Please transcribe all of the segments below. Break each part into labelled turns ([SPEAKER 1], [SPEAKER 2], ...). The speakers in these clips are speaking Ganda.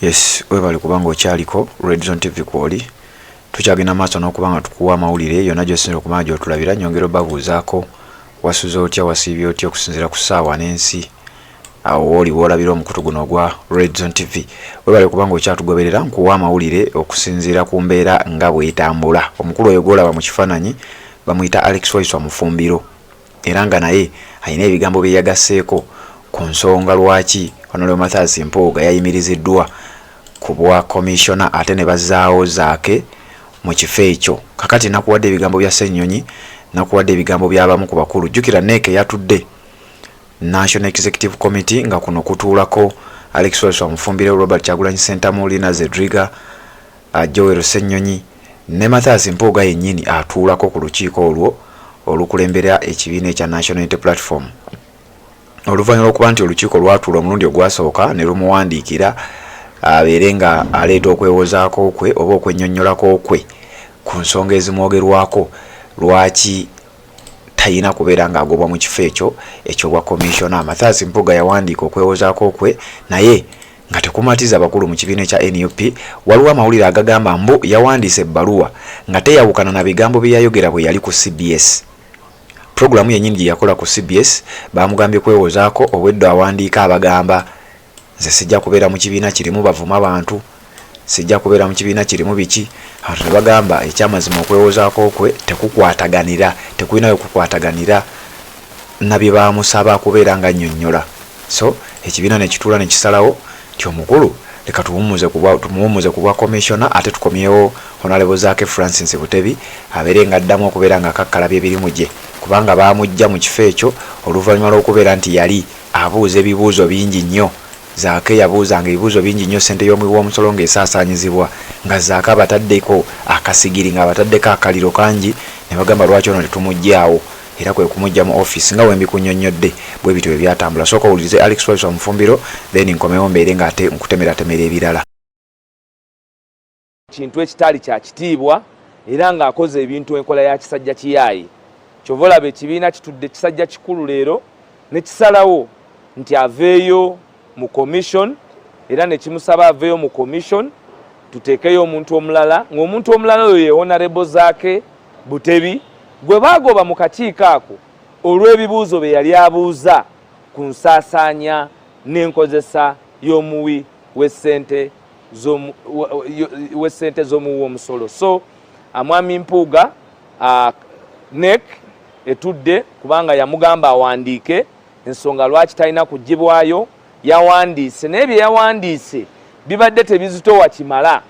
[SPEAKER 1] Yes, webale kubanga okyaliko Red Zone TV kwoli. Tukyagenda maaso n'okuba nga tukuwa amawulire yonna gy'osinzira okuba nga gy'otulabira. Nyongera obabuuzaako, wasuze otya, wasiibye otya okusinziira ku ssaawa n'ensi awo wooli woolabira omukutu guno ogwa Red Zone TV. Webale kubanga okyatugoberera, nkuwa amawulire okusinziira ku mbeera nga bw'etambula. Omukulu oyo gw'olaba mu kifaananyi bamuyita Alex Waiswa Mufumbiro, era nga naye alina ebigambo bye yagasseeko ku nsonga lwaki Honorable Mathias Mpuuga yayimiriziddwa ku bwa commissioner ate ne bazzaawo Zaake mu kifo ekyo. Kakati nakuwadde ebigambo bya Ssenyonyi, nakuwadde ebigambo by'abamu ku bakulu. Jjukira NEC yatudde National Executive Committee nga kuno kutuulako Alex Waiswa Mufumbiro, Robert Kyagulanyi Ssentamu, Lina Zedriga, Joel Ssenyonyi ne Mathias Mpuuga yennyini atuulako ku lukiiko olwo olukulembera ekibiina ekya National Unity Platform. Oluvannyuma lw'okuba nti olukiiko lwatuula omulundi ogwasooka ne lumuwandiikira abeere nga aleeta okwewozaako kwe oba okwennyonnyolako kwe ku nsonga ezimwogerwako lwaki talina kubeera ng'agobwa mu kifo ekyo eky'obwa commissioner. Mathias Mpuuga yawandiika okwewozaako kwe naye nga tekumatiza bakulu mu kibiina ekya NUP. Waliwo amawulire agagamba mbu yawandiise ebbaluwa nga teyawukana na bigambo bye yayogera bwe yali ku CBS. Pulogulaamu yennyini gye yakola ku CBS baamugambye kwewozaako, obwedda awandiika abagamba nze sijja kubeera mu kibiina kirimu bavuma bantu, sijja kubeera mu kibiina kirimu biki. Abantu ne bagamba ekyamazima okwewozaako kwe tekukwataganira, tekulina we kukwataganira na bye baamusaba kubeera ng'annyonnyola. So ekibiina ne kituula ne kisalawo nti omukulu leka tumuwummuze ku bwa commissioner ate tukomyewo Honorable Zaake Francis Butebi abeere ng'addamu okubeera ng'akakkalabya emirimu gye, kubanga baamuggya mu kifo ekyo oluvannyuma lw'okubeera nti yali abuuza ebibuuzo bingi nnyo. Zaake yabuuzanga ebibuuzo bingi nnyo, ssente y'omuwi w'omusolo ng'esaasaanyizibwa nga Zaake abataddeko akasigiri, ng'abataddeko akaliro kangi, ne bagamba lwaki ono tetumuggyaawo, era kwe kumuggya mu ofiisi nga bwe mbikunnyonnyodde. Bwe bityo bwe byatambula. Sooka owulirize Alex Waiswa Mufumbiro then nkomewo mbeere ng'ate nkutemeratemera ebirala.
[SPEAKER 2] Kintu ekitaali kya kitiibwa era ng'akoze ebintu enkola ya kisajja kiyaaye. Kyova olaba ekibiina kitudde kisajja kikulu leero ne kisalawo nti aveeyo mu commission, era ne kimusaba aveeyo mu commission tuteekeyo omuntu omulala, ng'omuntu omulala oyo ye Honorable Zaake Butebi gwe baagoba mu kakiiko ako olw'ebibuuzo bye yali abuuza ku nsaasaanya n'enkozesa y'omuwi w'essente w'essente z'omuwi w'omusolo. So Mwami Mpuuga, NEC etudde kubanga yamugamba awandiike ensonga lwaki talina kugibwayo. Yawandiise, naye bye yawandiise bibadde tebizitowa kimala.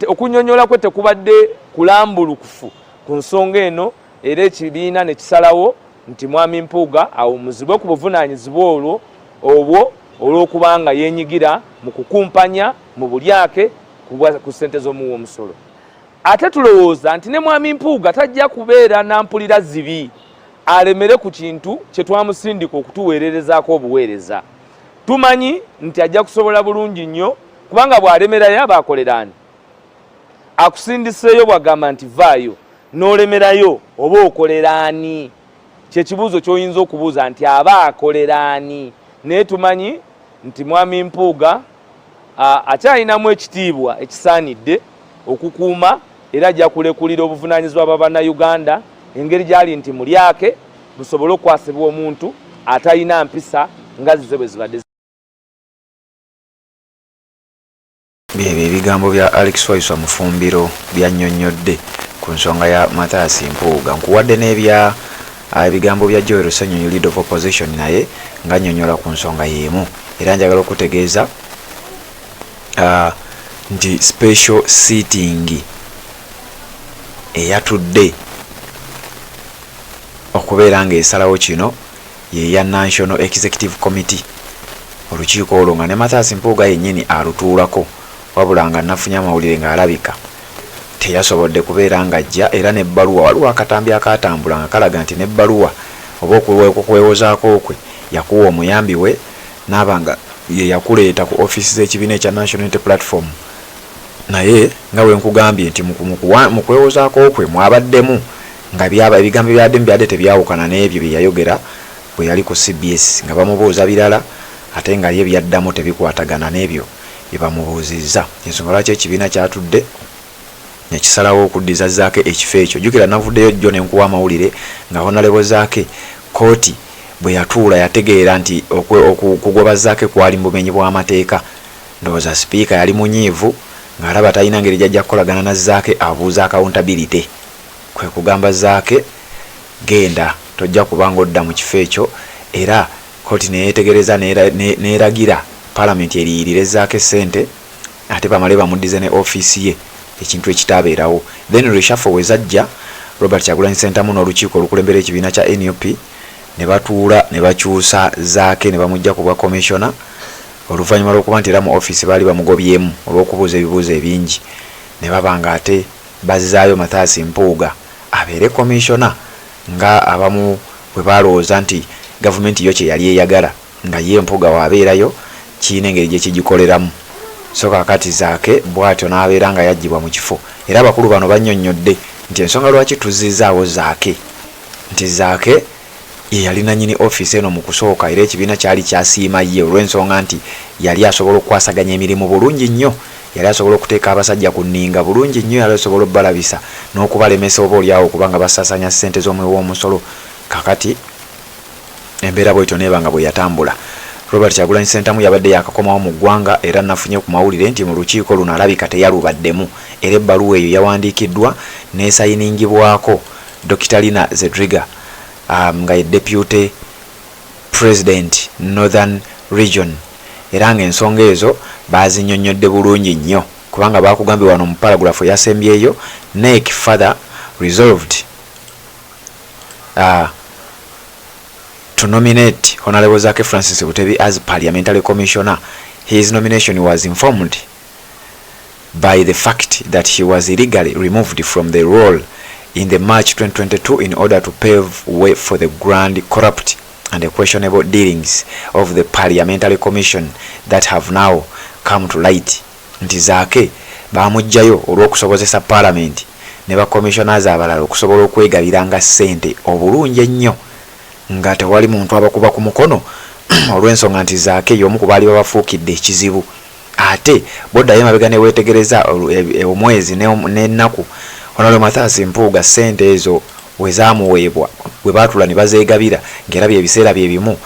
[SPEAKER 2] Okunyonyola kwe tekubadde kulambulukufu ku nsonga eno, era ekibiina ne kisalawo nti Mwami Mpuuga awummuzibwe ku buvunaanyizibwa olwo obwo olw'okubanga yeenyigira mu kukumpanya mu bulyake ku ssente z'omuwa omusolo. Ate tulowooza nti ne Mwami Mpuuga tajja kubeera na mpulira zibi alemere ku kintu kye twamusindika okutuweererezaako obuweereza. Tumanyi nti ajja kusobola bulungi nnyo, kubanga bw'alemerayo aba akolera ani? Akusindiseeyo bw'agamba nti vaayo n'olemerayo oba okolera ani? Kyekibuuzo ky'oyinza okubuuza nti aba akolera ani? Naye tumanyi nti Mwami Mpuuga akyalinamu ekitiibwa ekisaanidde okukuuma, era ajja kulekulira obuvunaanyizibwa bwa Bannayuganda engeri gy'ali nti mulyake busobole okukwasibwa omuntu atalina mpisa nga zize bwe zibadde.
[SPEAKER 1] Byebyo ebigambo bya Alex Waiswa Mufumbiro by'annyonnyodde ku nsonga ya Mathias Mpuuga. Nkuwadde n'ebya ebigambo bya Joel Ssenyonyi, Leader of Opposition, naye ng'annyonnyola ku nsonga y'emu. Era njagala okutegeeza nti special sitting eyatudde okubeera ng'esalawo kino ye ya National Executive Committee, olukiiko olwo nga ne Mathias Mpuuga yennyini alutuulako, wabula nga nafunye amawulire ng'alabika teyasobodde kubeera ng'ajja, era n'ebbaluwa, waliwo akatambi akaatambula nga kalaga nti n'ebbaluwa oba okwewozaako kwe yakuwa omuyambi we n'aba nga ye yakuleeta ku ofiisi z'ekibiina ekya National Unity Platform. Naye nga bwe nkugambye nti mu kwewozaako kwe mwabaddemu nga byaba ebigambo ebyaddemu byadde tebyawukana n'ebyo bye yayogera bwe yali ku CBS, nga bamubuuza birala ate nga ye byaddamu tebikwatagana n'ebyo bye bamubuuzizza. Ensonga lwaki ekibiina kyatudde ne kisalawo okuddiza Zaake ekifo ekyo. Jjukira navuddeyo jjo ne nkuwa amawulire nga Honalebo Zaake kkooti bwe yatuula yategeera nti okugoba Zaake kwali mu bumenyi bw'amateeka. Ndowooza sipiika yali munyiivu ng'alaba talina ngeri gy'ajja kukolagana na Zaake abuuza accountability. Kwe kugamba Zaake genda tojja kuba ng'odda mu kifo ekyo era kkooti ne yeetegereza n'eragira palamenti eriyirire Zaake ssente ate bamale bamuddize ne ofiisi ye ekintu ekitaabeerawo. Then reshuffle we zajja, Robert Kyagulanyi Ssentamu n'olukiiko olukulembera ekibiina kya nup ne batuula ne bakyusa Zaake ne bamuggya ku bwa commissioner oluvannyuma lw'okuba nti era mu ofiisi baali bamugobyemu olw'okubuuza ebibuuzo ebingi ne baba ng'ate bazzaayo Mathias Mpuuga abeere commissioner nga abamu bwe balowooza nti gavumenti yo kye yali eyagala nga ye Mpuuga w'abeerayo kirina engeri gye kigikoleramu. So kaakati Zaake bw'atyo n'abeera nga yaggyibwa mu kifo. Era abakulu bano bannyonnyodde nti ensonga lwaki tuzzizzaawo Zaake nti Zaake ye yali nannyini ofiisi eno mu kusooka era ekibiina kyali kyasiima ye olw'ensonga nti yali asobola okukwasaganya emirimu bulungi nnyo, yali asobola okuteeka abasajja ku nninga bulungi nnyo, yali asobola okubalabisa n'okubalemesa oba oli awo okuba nga basaasaanya ssente z'omuwi w'omusolo. Kaakati embeera bwetyo neeba nga bweyatambula. Robert Kyagulanyi Ssentamu yabadde yaakakomawo mu ggwanga era nafunye ku mawulire nti mu lukiiko luno alabika teyalubaddemu era ebbaluwa eyo yawandiikiddwa n'esayiningibwako Dokita Lina Zedriga nga ye Deputy President Northern Region era ng'ensonga ezo baazinnyonnyodde bulungi nnyo kubanga baakugambye wano mu paragraph eyasembyeyo NEC further resolved to nominate Honorable Zaake Francis Butebi as Parliamentary Commissioner. His nomination was informed by the fact that he was illegally removed from the role in the March 2022 in order to pave way for the grand corrupt and questionable dealings of the Parliamentary Commission that have now come to light. Nti Zaake baamuggyayo olw'okusobozesa Palamenti ne ba Commissioners abalala okusobola okwegabiranga ssente obulungi ennyo nga tewali muntu abakuba ku mukono olw'ensonga nti Zaake y'omu ku baali babafuukidde ekizibu. Ate bw'oddayo emabega ne weetegereza omwezi n'ennaku Honorable Mathias Mpuuga ssente ezo we zaamuweebwa we baatuula ne bazeegabira ng'era bye biseera bye bimu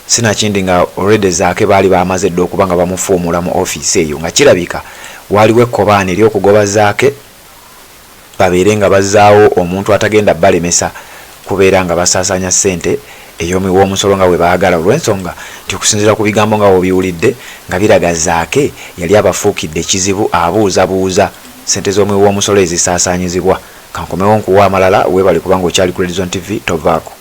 [SPEAKER 1] sinakindi nga already Zaake baali baamaze dda okuba nga bamufuumula mu ofiisi eyo nga kirabika waaliwo ekkobaane ery'okugoba Zaake babeere nga bazzaawo omuntu atagenda balemesa kubeera nga basaasaanya ssente ey'omuwi w'omusolo nga bwe baagala olw'ensonga nti okusinziira ku bigambo nga bw'obiwulidde nga biraga Zaake yali abafuukidde ekizibu abuuzabuuza ssente z'omuwi w'omusolo ezisaasaanyizibwa. Kankomewo nkuwe amalala weebale kubanga okyali ku Red Zone TV tovaako.